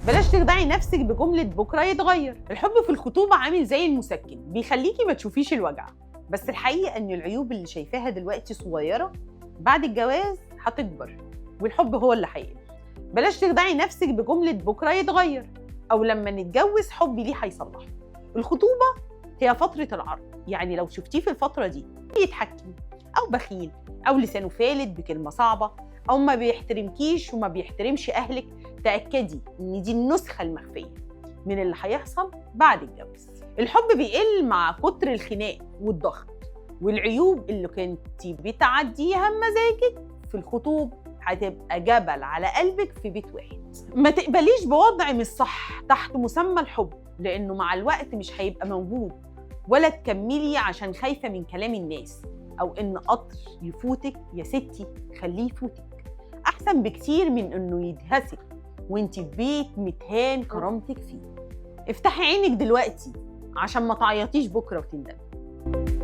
بلاش تخدعي نفسك بجملة بكرة يتغير. الحب في الخطوبة عامل زي المسكن، بيخليكي ما تشوفيش الوجع، بس الحقيقة إن العيوب اللي شايفاها دلوقتي صغيرة، بعد الجواز هتكبر والحب هو اللي هيقل. بلاش تخدعي نفسك بجملة بكرة يتغير، أو لما نتجوز حبي ليه هيصلحه. الخطوبة هي فترة العرض، يعني لو شفتيه في الفترة دي بيتحكم أو بخيل أو لسانه فالت بكلمة صعبة أو ما بيحترمكيش وما بيحترمش أهلك، تأكدي إن دي النسخة المخفية من اللي هيحصل بعد الجواز. الحب بيقل مع كتر الخناق والضغط، والعيوب اللي كنتي بتعديها بمزاجك في الخطوب هتبقى جبل على قلبك في بيت واحد. ما تقبليش بوضع مش صح تحت مسمى الحب، لأنه مع الوقت مش هيبقى موجود، ولا تكملي عشان خايفة من كلام الناس أو إن قطر يفوتك. يا ستي خليه يفوتك، أحسن بكتير من إنه يدهسك وإنتي في بيت متهان كرامتك فيه. افتحي عينك دلوقتي عشان ما تعيطيش بكرة وتندمي.